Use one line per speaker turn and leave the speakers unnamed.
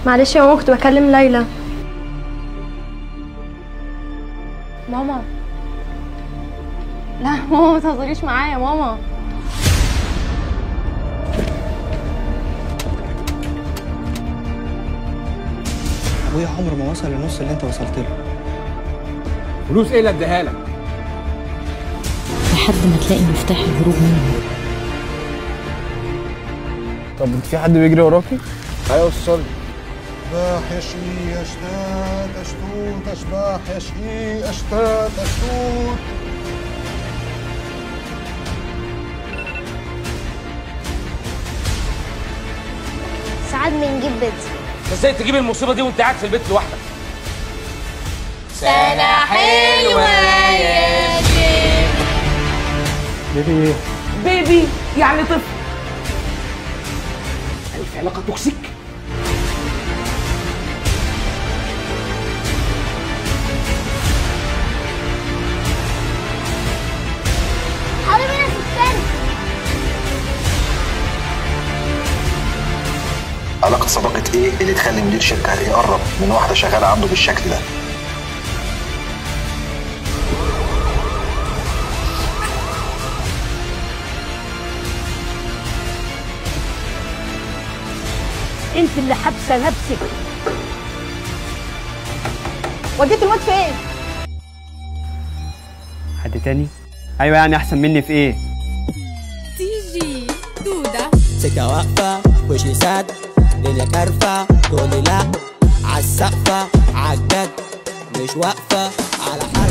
معلش يا ماما كنت بكلم ليلى. ماما لا ماما ما تهزريش معايا يا ماما.
ابويا عمره ما وصل لنص اللي انت وصلت له.
فلوس ايه اللي اديها لك؟
لحد ما تلاقي مفتاح الهروب منهم.
طب انت في حد بيجري وراكي؟ ايوه وصلي.
اشباح يشقي اشتات اشتوت، اشباح يشقي اشتات اشتوت.
ساعات بنجيب بيتزا.
ازاي تجيب المصيبة دي وانت قاعد في البيت لوحدك؟
سنة حلوة يا شيخ.
baby ايه؟
baby يعني طفل. ألف علاقة toxic.
علاقة صداقة ايه اللي تخلي مدير شركة يقرب من واحدة شغالة عنده بالشكل ده؟
انت اللي حابسة نفسك.
وديت الواد فين؟
حد تاني؟ ايوه يعني احسن مني في ايه؟
تيجي دودة
سكة واقفة وشي ساد دنيا كارفة تقولي لا عالسقفة عالجد مش واقفة على حد.